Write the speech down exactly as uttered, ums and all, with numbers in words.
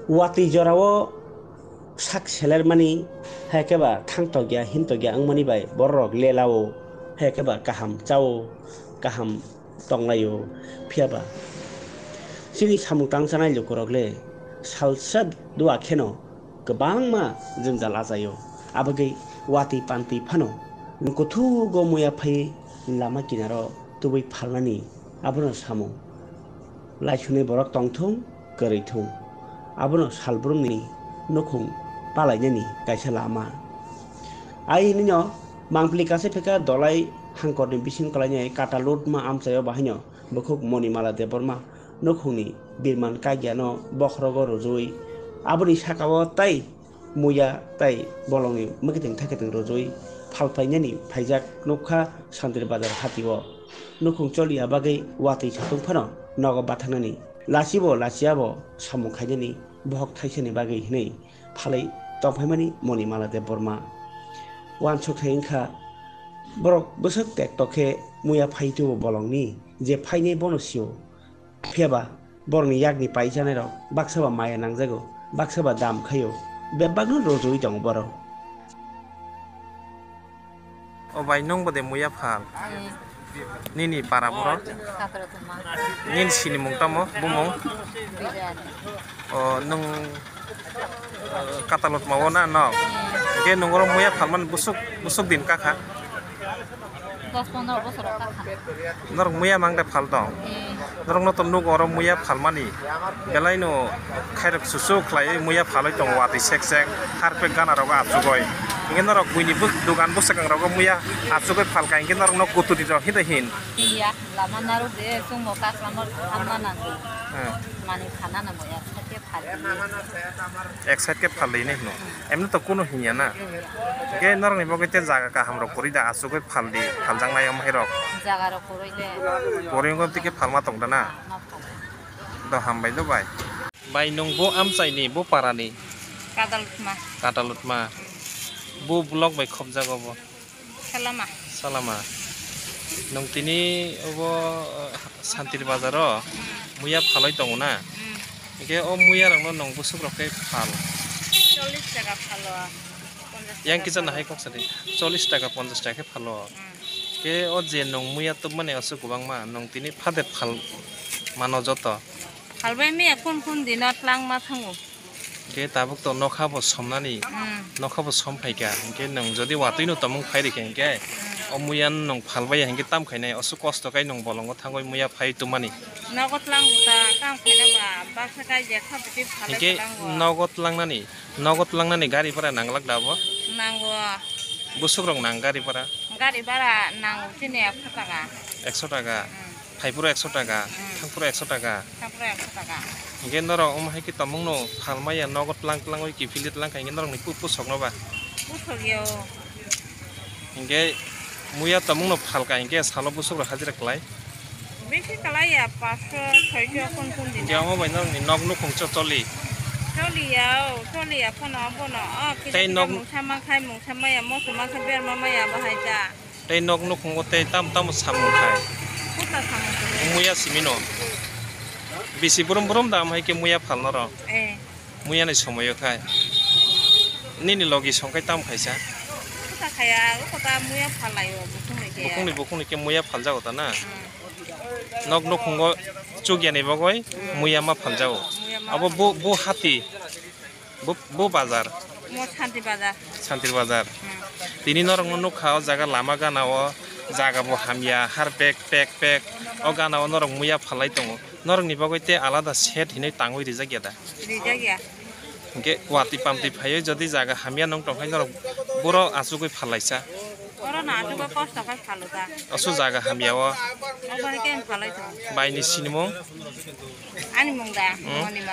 Watwi jorao sak selermani, hai khe ba thangtokya himtokya wngmani bai bororok lelao, hai khe ba kaham chao, kaham tonglaio. Phiya ba chini samung tangchanai lukurok le salsa dua kheno kwbangma jwngjal achaio. Abagwi watwi pantwi phano kuthugo muya phai lama kinaro tubui phalnani abono samung. Laisunai borok tongthung, kwrwi thung. Abono salbrumni nukhung palainani kaisa lama. Ai hinino mangpili kaisa pheka dolai hangkorni bising kwlainai kata lutma amchaio bahaino bukhuk Monimala Debbarma nukhungni birman kaigyano bokhorogo rwjui aboni sakao tai muya tai bolongni mwkitwng thakitwng rwjui phalpainani phaijak nukha Santir Bazar hatio. Nukhung choliya bagwi watwi satung phano nogo bathanani. Lachibo lachiya bo samung khainani bohok thaisani bagwi hinwi phalwi tongphaimani Monimala Debbarma. Uansuk hai wngkha borok bwswk tekto khe muya phai tubo bolongni je phainai bono sio. Phiya ba borokni yakni pai chanai rok baksa ba maya nangjago, baksa ba dam khaio, bebakno rwjui tongo borok. O bai, nwng bo de muya phal? Nini para borok? Nini sinimung tamo, bumung? O, nwng, eh, Katalotma o na, no? Hwnkhe nwng oro muya phalmani busuk, busuk din kakha? Dos pondro bosor kakha. Norok muya mang de phal tong? Norokno to nugo oro muya phalmani. Belaino khairok susu khlaiwi muya phalwi tongo watwi sek sek, harpek gana rogo achugoi. Hwnkhe norok buini bwk-, dogan bwswkang rogo muya achugoi phalkha, hwnkhe norokno kutudi rok hide hin. Iya, lama narwk de, chwngbo kaklamo hamna nango. Hmm. Mani khana namo ya, sake phal. Ek side khe phal di hinwi hino. Emni to kunu hinya na. Hwnkhe norokni bagwi tei jaga kaham rok kwrwi da, achugwi phal di, phaljaknai omo hai rok. Jaga rok kwrwi de. Kwrwi wngkha tei khe phalma tong da na. Ma phal. Do hambai do bai. Bai, nwng bo amchaini, bo parani? Kadalutma. Kadalutma. Bo block bai khopjago bo? Salama. Salama. Nwng tini obo, uh, Santir Bazar o muya phalwi tongo na? Hmm. Hwnkhe o muya rokno nwng bwswk rok khe phal? Chollish taka phalo. Yang kisa nahai kok sadi. Chollish taka, ponchash taka khe phalo. Hmm. Khe o je nwng muya tubmani aswk kwbangma, nwng tini phade phal mano joto? Phalbai miya kun kun dino tlangma thango. Khe tabuk to nokha bo somnani, hmm, nokha bo som phaikha. Hwnkhe nwng jodi watwi no tongmung phai rikha hwnkhe, hmm, o muya nwng phalbai ya hwnkhe tam khainai, aswk kosto khai nwng bolongo thangwi muya phai tubmani. Nogo tlang ta kam khaina ba baksa kai je kha bwtwi phalai. Hwnkhe tlango. Nogo tlangnani, nogo tlangnani gari bhara nanglak da bo? Nango. Bwswk rok nang gari bhara? Gari bhara nango chini ekso taka. Ekso taka. Hmm. Phaiphuru ekso taka, hmm, thangphuru ekso taka. Thangphuru ekso taka. Hwnkhe norok omo hai khe tongmungno phalmaya nogo tlang tlangwi kiphilwi tlang kha hwnkhe norokni pu-, pusokno ba? Pusok ya o. Hwnkhe muya tongmungno phalka hwnkhe salo bwswk rok hajira khlai? Bisi khlai ya, paanch sho, choi sho, kun kun din. Hwnkhe omo bai norokni nok nukhung cho choli? Choli ya o, choli ya phano, bono, o, kisa tei kisa nok mungsa mankhai, mungsa maya, moso mankhai, berma maya, bahai ja. Tei nok nukhungo tei tamo tamo samung khai? Kota samung khai. Muya simino. Bisi brum brum da, omo hai khe muya phalno rw? Eh. Muya ni somoyo khai. Nini logi song khai tamo khaisa? Kota khaya, o kota muya phalai o, bukhung ni khe. Bukhung ni, bukhung ni khe muya phaljago ta na? Hmm. Nok nukhungo chukya ni bagwi, hmm, muya ma phaljago. Muya ma phaljago. Abo bu, bu hati. Bo, bo bazar? Mo Santir Bazar. Santir Bazar. Hmm. Tini norokno nukha o jaga lama gana o, jaga bo hamya, har pek, pek, pek. O gana o norok muya phalai tongo. Norokni bagwi tei alada shed hinwi tangwi rijak ya da? Rijak ya. Hwnkhe watwi pamtwi phaiwi jodi jaga hamya nung tongkhai norok boro achugwi phalaisa. Oro no achugwi kosto khai phalo da. Oso jaga hamya o. Obo hai khe phalai tongo. Baini sinimung? Ani mung da, hmm, Monima.